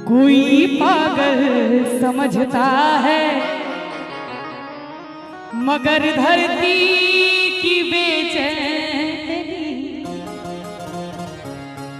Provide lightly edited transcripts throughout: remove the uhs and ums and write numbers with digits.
कोई पागल समझता है, मगर धरती की बेचैनी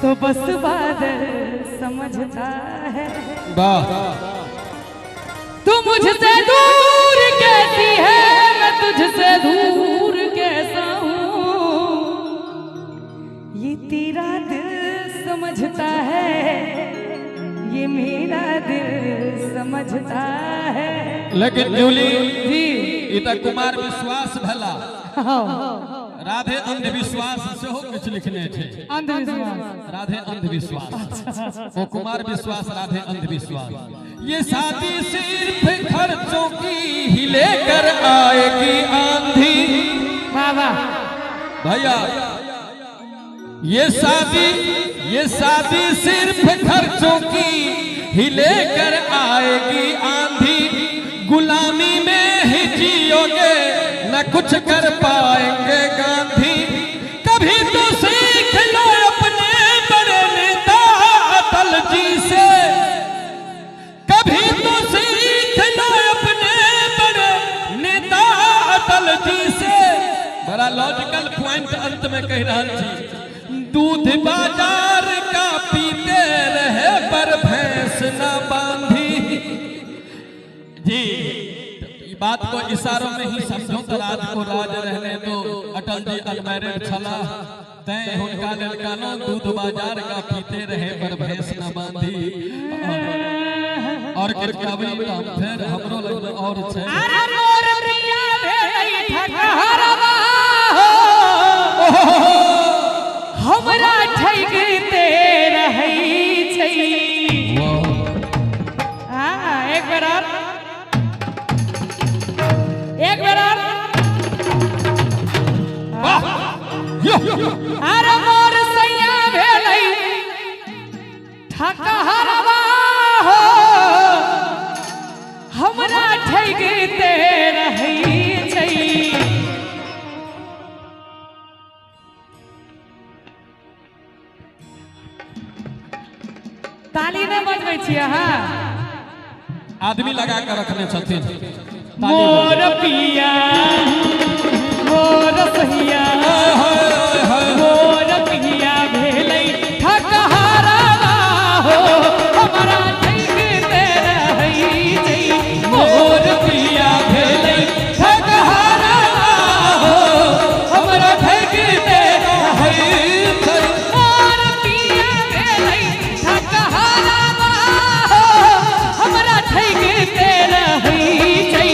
तो बस बादल समझता है। वाह। तू मुझसे दूर कैसी है, मैं तुझसे दूर कैसा हूँ, ये तेरा दिल समझता है, ये मेरा दिल समझता है। लेकिन जूली जी ई त कुमार विश्वास भला, राधे अंधविश्वास सेहो किछु लिखने छै। अंधविश्वास, राधे अंधविश्वास, वो कुमार विश्वास, राधे अंधविश्वास। ये शादी सिर्फ खर्चों की ही लेकर आएगी आंधी। वाह वाह भैया, ये शादी सिर्फ खर्चों की ही लेकर आएगी आंधी। गुलामी में ही जियोगे न कुछ कर पाएंगे गांधी। कभी तो सीख लो अपने बड़े नेता अटल जी से, कभी तो सीख लो अपने बड़े नेता अटल जी से। बड़ा लॉजिकल पॉइंट अंत में कह रहा छी। दूध बाजार का पीते रहे पर भैंस न बांधी। जी बात को इशारों में ही समझो तो राज को राज रहने दो। अटल जी अनमैरिड छला तैं हुनका लेल कहलौं दूध बाजार का पीते रहे पर भैंस न बांधी। और किछु कहबै तऽ हम फेर हमरो लग और छै। अरे मोर प्रिया भेलै ठकहरवा हो, हमरा ठगिते रहै छै। हाँ, एक बार और, एक बार और। अरे मोर सैया भेलै ठकहरवा हो, हमरा ठगिते रहै छै। ताली नहि बजबै छी अहाँ, आदमी लगा के रखने छथिन। मोर पिया मोर सैया मोर पिया भेलै ठकहरवा हो, हमरा ठगिते रहै छै। मोर पिया भेलै ठकहरवा हो, हमरा ठगिते रहै छै। मोर पिया भेलै ठकहरवा हो, हमरा ठगिते रहै छै।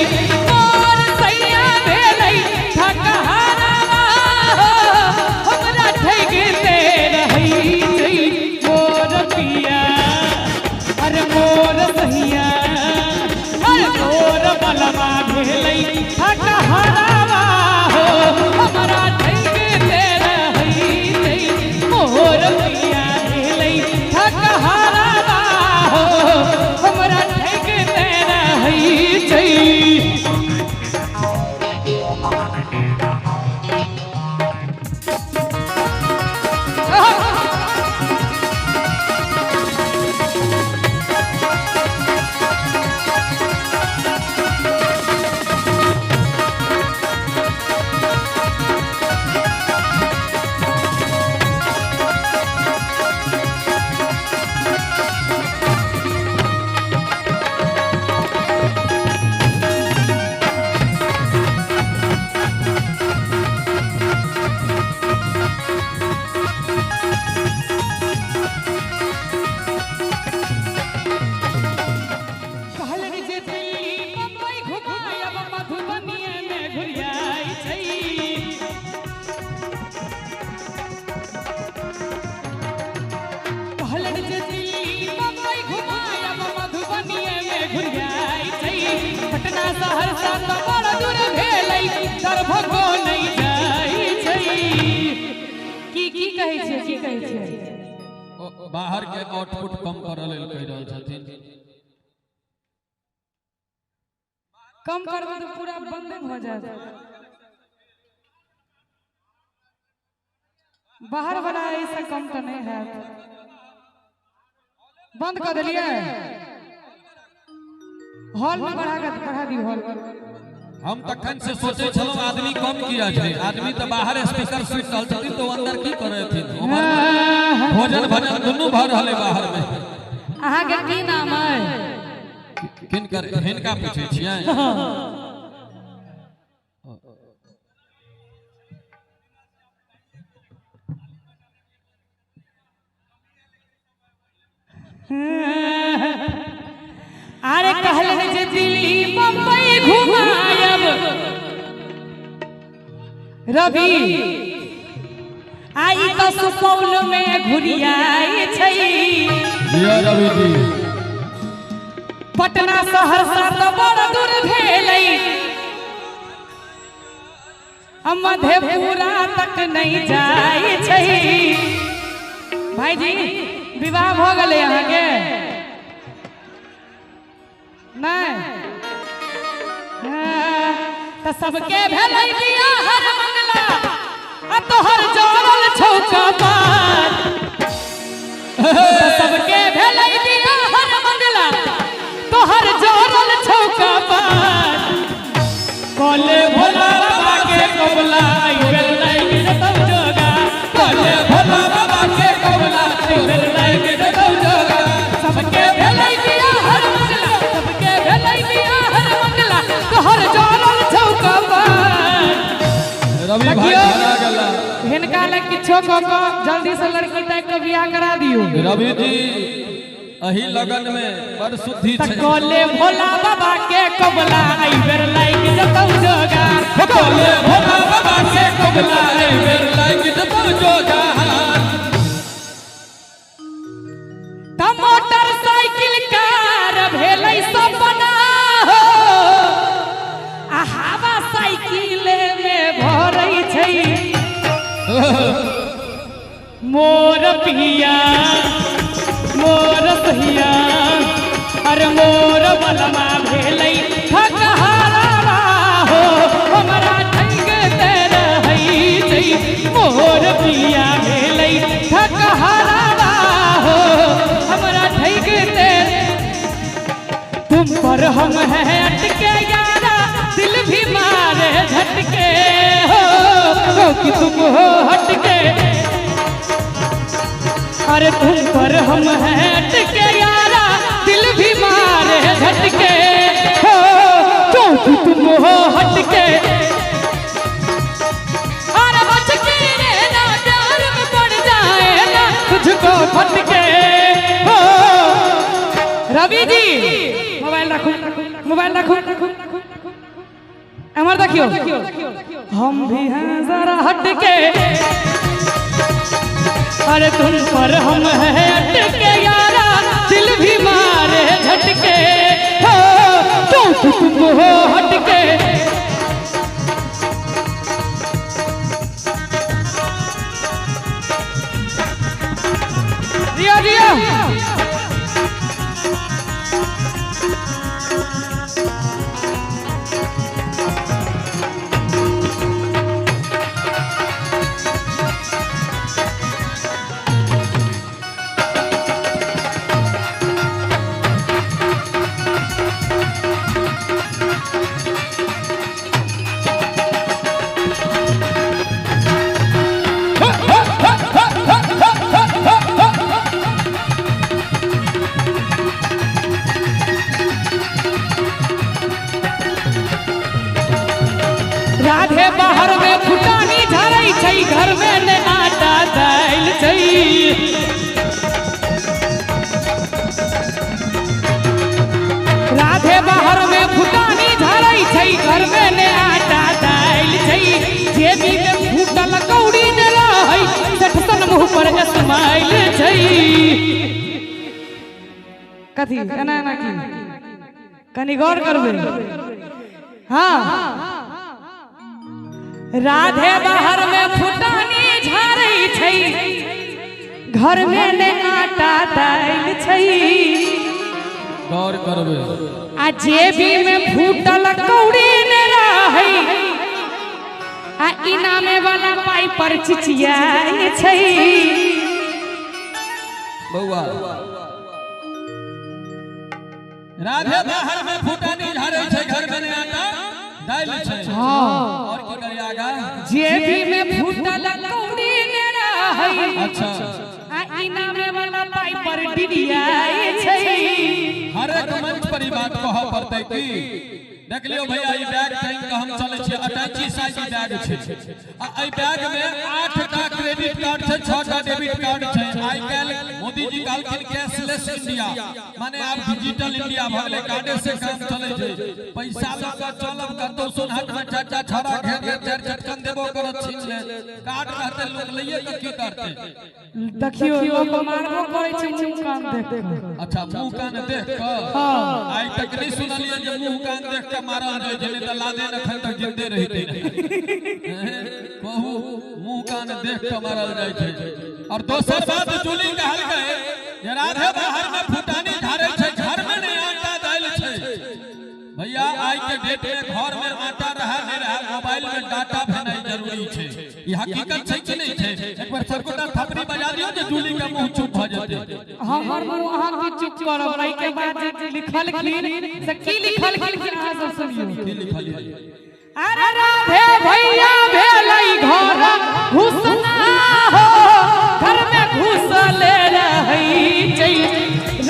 मोर सैया भेलै ठकहरवा हो, हमरा ठगिते रहै छै। मोर पिया अरे मोर सैया अरे मोर बलवा भेलै ठकहरवा हो, हमरा ठगिते रहै छै। मोर पिया भेलै ठकहरवा हो, हमरा ठगिते रहै छै। कहलनि जे दिल्ली बम्बई घुमायब मधुबनीये में घुरियाइ छै। कहलनि जे दिल्ली बम्बई घुमायब मधुबनीये में घुरियाइ छै। पटना सहरसा तऽ बड़ दूर भेलै, दरभंगो नहि जाइ छै। की की कहै छियै, की कहै छियै? बाहर के आउटपुट कम करऽ लेल कहि रहल छथिन। कम करबै तऽ पूरा बंदे भऽ जायत। बाहर वाला ऐसा कम तऽ नहि हैत। बंद कऽ देलियै। हॉल में बढ़ा के बढ़ा दियौ हॉल। हम तखन से सोचै छलहुँ आदमी कम किया छै, आदमी तऽ बाहर स्पीकर सुनि रहल छथिन तऽ ओ अंदर की करथिन? उम्हर भोजन भजन दुनू भऽ रहल है बाहर में। अहाँके की नाम है? किनकर हिनका पूछै छियै? अरे कहलन जे दिल्ली बम्बई घुमायब रवि, आई तो सुपौल में घुरियाई छै। जिया रवि जी। पटना सहरसा तो बड़ दूर भेलै, आ मधेपुरा तक नहीं जाय छै। भाईजी विवाह भऽ गेलै अहाँके? नहीं तऽ सबके भेलै बियाह हर मंगला, आ तोहर जोड़ल छौ कपार। तऽ सबके भेलै बियाह हर मंगला, तोहर जोड़ल छौ कपार। कोले भोला बाबा के कबला आई बेर लागि जतौ जोगा। कोले भोला बाबा के कबला आई बेर लागि जतौ जोगा। सबके भेलै बियाह हर मंगला, सबके भेलै बियाह हर मंगला, तोहर जोड़ल छौ कपार। रवि भाई देखियौ। धरा गेला। हिनका लग किछो कऽ कऽ जल्दी से लड़की ताकि कऽ बियाह करा दियौ। रवि जी अही लगन में बड़ शुद्धि तऽ छै। कोले भोला बाबा के कबला आई बेर लागि जतौ जोगा। कोले भोला बाबा के कबला आई बेर लागि जतौ जोगा। तऽ मोटरसाइकिल कार भेलै सपना हो, आ हवा साइकिले में भरै छै। मोर पिया मोर सहिया, अरे मोर बलमा भेलै थकहारा हो, हमरा ठगते रहै छै। मोर पिया भेलै थकहारा हो, हमरा ठगते। तुम पर हम है अटके यारा, दिल भी मारे झटके हो, क्योंकि तुम हो हटके। अरे तुम पर हम है अटके यारा, दिल भी मारे झटके हो, क्योंकि तुम हो हटके। अरे बच के रहना प्यार में पड़ जाए ना तुझको फटके हो। रवि जी मोबाइल रखो, मोबाइल रखो, अमर देखियो हम भी हैं जरा हटके। अरे तुम पर हम है अटके यारा, दिल भी मारे झटके हो, क्योंकि तुम हो हटके। रिया रिया राधे बाहर में फुटानी झरै छै, घर में ने आटा दालि छै। राधे बाहर में फुटानी झरै छै, घर में ने आटा दालि छै। जेबी में फूटल कौड़ी ने रहै, सठसन मुँह पर स्माइल छै। कथी एना एना की कनी गौर करबै? हाँ राधे बाहर में फुटानी झारै छै, घर में ने आटा दालि छै। गौर करबै। आ जेबी में फूटल कौड़ी ने रहै, आ इनामे वाला पाई पर चिचियाई छै। बौआ राधे बाहर में फुटानी झाड़े छै, घर में नहि आटा दालि छै। हाँ। और की करी आगा? जेबी में फूटल कौड़ी ने रहै। अच्छा। आ इनामे वाला पाई पर डिबियाई छै। हर एक मंच पर ई बात कहऽ पड़तै की देख लियौ भैया, ई बैग टांगि कऽ हम चलै छी, अटैची साइज ई बैग छै आ एहि बैग में 8टा क्रेडिट कार्ड छै, 6टा डेबिट कार्ड छै। आइ काल्हि मोदी जी कहलखिन कैशलेस इंडिया, माने आब डिजिटल इंडिया भऽ गेलै, कार्डे से काम चलै छै। पैसा लऽ कऽ चलब कतौ सोनहट में 4टा छौड़ा घेर घेर 4 चटकन देबो करत, छीन लेत। कार्ड रहतै लोक लैये कऽ की करतै? देखियौ, लोक मारबो करै छै मुंह कान देख कऽ। अच्छा, मुंह कान देख कऽ? हाँ। आइ तक नहि सुनलियै जे मुंह कान देख कऽ मारल जाइ छै, नहि तऽ लादेन एखन तक जिंदे रहितै। कहू, मुंह कान देख कऽ मारल जाइ छै। और दोसर बात जूली कहलकै जे राधे बाहर में फुटानी झाड़े छै, घर में नहि आटा दालि छै। भैया, आइ के डेट में घर में आटा रहा नहीं रहा, मोबाइल में डाटा भेनाइ जरूरी छै। ई हकीकत छै कि नहि छै? एक बार सबगोटा थपड़ी बजा दियौ जे जूली के मुंह चुप भऽ जेतै। हमर मुंह अहाँ की चुप करब? एहि के बाद जे लिखलखिन से की लिखलखिन, अहाँ सब सुनियौ। की लिखलियै? अरे राधे भैया भेलै घर घुसना हो, घर में घुसले रहै छै।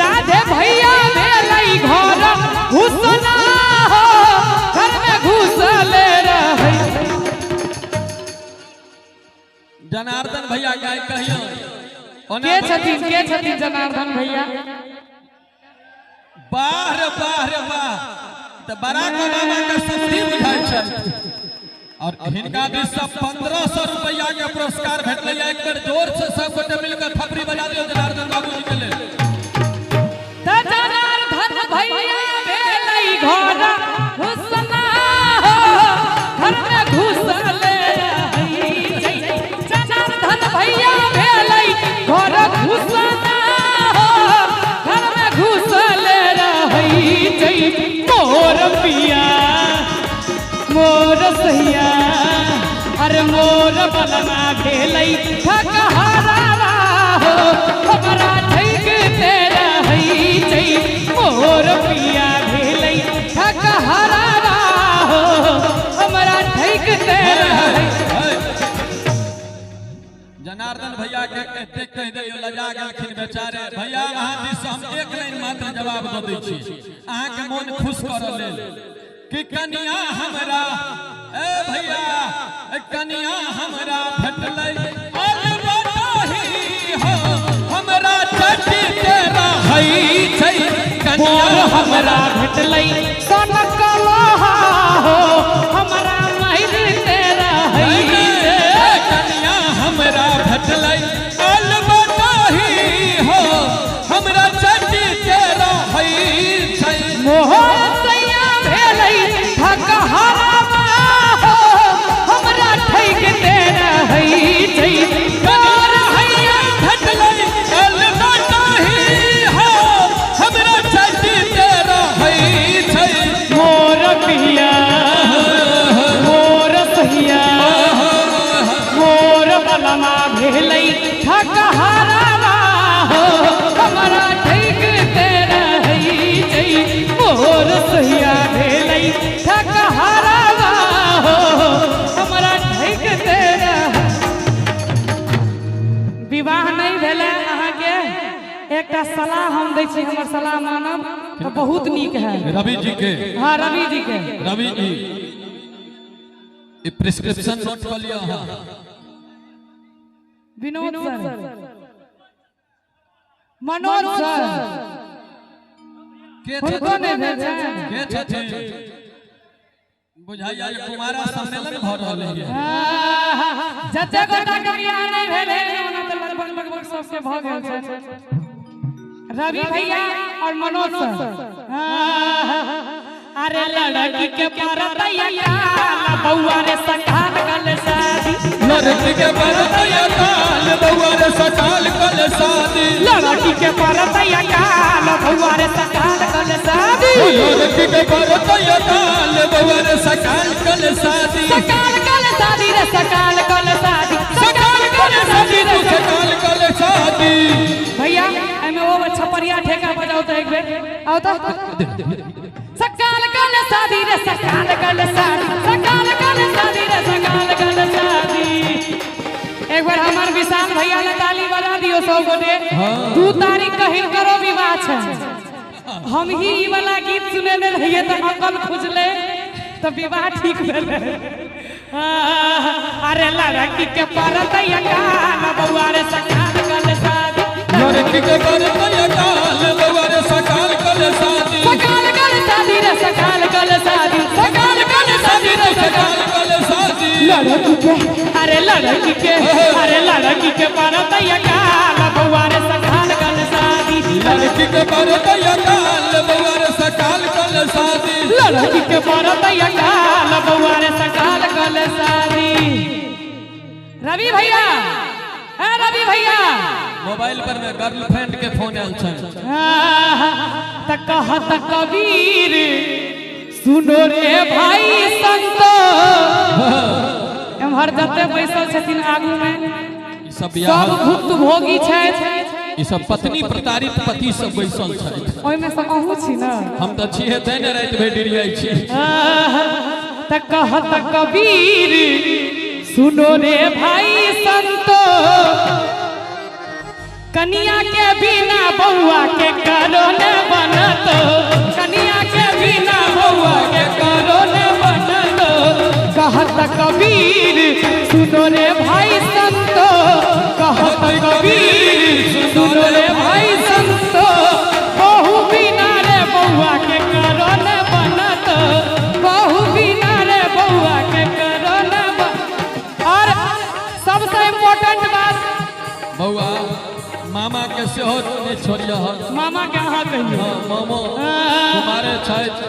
राधे भैया भेलै घर घुसना हो, घर में घुसले रहै। जनार्दन भैया गाय कहियो ओना। के छथिन, के छथिन जनार्दन भैया? वाह रे वाह रे वाह, तऽ बराक ओबामा के सस्ती बुझाइ छै। और हिनका दिस से 1500 रुपया के पुरस्कार भेटलै। एक बेर जोर से सब गोटे मिलकर थपड़ी बजा दियौ जनार्दन बाबूजी के लेल। तऽ जनार्दन भैया भेलै घर घुसना हो, घर में घुसले रहै छै। जनार्दन भैया भेलै घर घुसना हो, घर में घुसले रहै छै। मोर पिया, मोर सैया, अरे मोर बलमा भेलै ठकहरावा हो, हमरा ठैकते रहै छै। मोर पिया भेलै ठकहरावा हो, हमरा ठैकते रहै। जनार्दन भैया के एतेक कहि दियौ, लजा गेलखिन बेचारे। भैया, अहाँ दिस से हम एक लाइन मात्र जवाब दऽ दै छी अहाँके मोन खुश करऽ लेल कि कनिया हमरा, ए भैया, ए कनिया हमरा भेटलै अलबताही हो, हमरा चटिते रहै छै। कनिया मोर हमरा भेटलै सोनक लोहा हो, हमरा मारिते रहै छै। कनिया हमरा भेटलै अलबताही हो, हमरा चटिते रहै छै। मोहर सैया भेलै ठकहरावा हो, हमरा ठैकते रहै छै। मोर हैया भेटलै अलबताही हो, हमरा चटिते रहै छै। मोर पिया, मोर सैया, मोर बलमा भेलै ठकहरावा हो, हमरा ठैकते रहै छै। मोर सैया भेलै ठकहरावा हो, हमरा ठैकते रहै। विवाह नहि भेलै अहाँके, एकटा सलाह हम दै छी, हमर सलाह मानब तऽ बहुत नीक है। रवि जी के? हाँ, रवि जी के। रवि जी, ई प्रिस्क्रिप्शन नोट कऽ लिअ अहाँ। Vinod sir, Manoj sir. के हुनको नहि छथिन? भेल छनि? के छथिन? बुझाइया जे कुमारा सम्मेलन भऽ रहल है। जते गोटा के बियाह नहि भेल है, ओना तऽ लगभग लगभग सबके भऽ गेल छै। रवि भैया और मनोज सर। अरे लड़की के परतैया काल बउआ रे सखान कल शादी। लड़की के परतैया काल बउआ रे सकाल कल शादी। लड़की के परतैया काल बउआ रे सखान कल शादी। लड़की के परतैया काल बउआ रे सकाल कल शादी। सकाल कल शादी रे, सकाल कल शादी, सकाल कल शादी तू सकाल कल शादी। भैया, एमे वो छपरिया ठेका बजाओ तो एक बेर। आओ तो सकाल कल शादी रे सकाल कल शादी सकाल कल शादी रे सकाल कल शादी। एक बार हमार विशाल भैया ने ताली बजा दियो सब गोटे। 2 तारीख कहिन करो विवाह छै। हम ही ई वाला गीत सुनेने रहिए त अकल खुजले तो विवाह ठीक भेलै। अरे लड़की के परत काल बउआ रे सकाल कल शादी लड़की के परत काल बउआ रे सकाल कल शादी सकाल कल शादी रे सकाल कल शादी सकाल कल शादी रे सकाल कल शादी लड़की के अरे लड़की के अरे लड़की के परत काल बउआ रे सकाल कल शादी लड़की के परत काल बउआ रे सकाल कल शादी लड़की के परत काल बउआ रे सकाल कल शादी। रवि भैया ए रवि भैया मोबाइल पर में गर्लफ्रेंड के फोन आयल छै। त कहत कबीर सुनो रे भाई संतो। एम्हर जते बैसल छथिन आगू में ई सब बियाह सब भुक्त भोगी छथि। ई सब पत्नी प्रताड़ित पति सब बैसल छथि। ओहि में सब अहूँ छी ना। हम त छिहे तै ने राति भरि डिरियाइ छी। त कहत कबीर सुनो रे भाई संतो कनिया के बिना बउआ के करो ने बनतो कनिया के बिना बउआ के करो ने बनतो। कहत कबीर सुनो रे भाई संतो कहत कबीर सुनो रे भाई संतो बहु बिना रे बउआ के करो ने बनतो बहु बिना रे बउआ के करो ने। और सबसे इम्पोर्टेंट बात बउआ मामा के सेहो नहि छोड़ियह। मामा के अहाँ कहियौ। मोमो कुमारे छथि।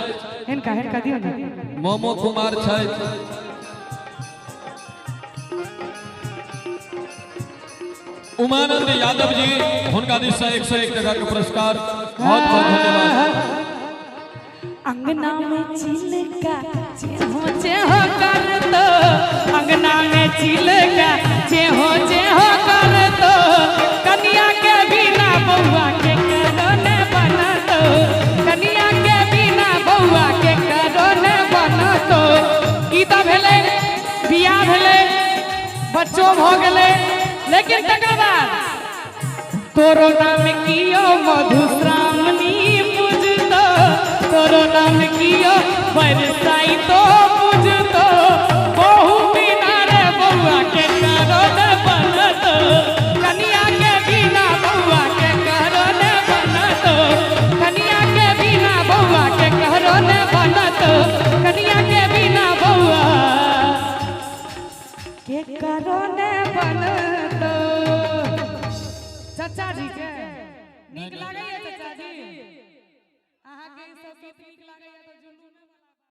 हिनका हिनका दियौ ने। मोमो कुमार छथि। उमानंद यादव जी हुनका दिस से 101 टका के पुरस्कार। बहुत बहुत धन्यवाद। अंगना में चिलका चेहो चेहो कर दो अंगना में चिलका चेहो चेहो कर दो कनिया के बिना बउआ के करो ने बनतो कनिया के बिना बउआ के करो ने बनतो। ई त भेलै बियाह भेलै बच्चो भ गेलै लेकिन तकर बाद तोरो नाम कियो मधुश्रावणी पूजतो तोरो नाम कियो बरसाई तो पूजतो बहु बिना रे बउआ के करो ने बनतो कनिया के बिना बउआ के करो ने बनतो कनिया के बिना बउआ के करो ने बनतो कनिया के बिना बउआ के करो ने बनतो। चाचा जी के नीक लागैया चाचा जी अहाँ के ई सब गीत नीक लागैया त जुनून।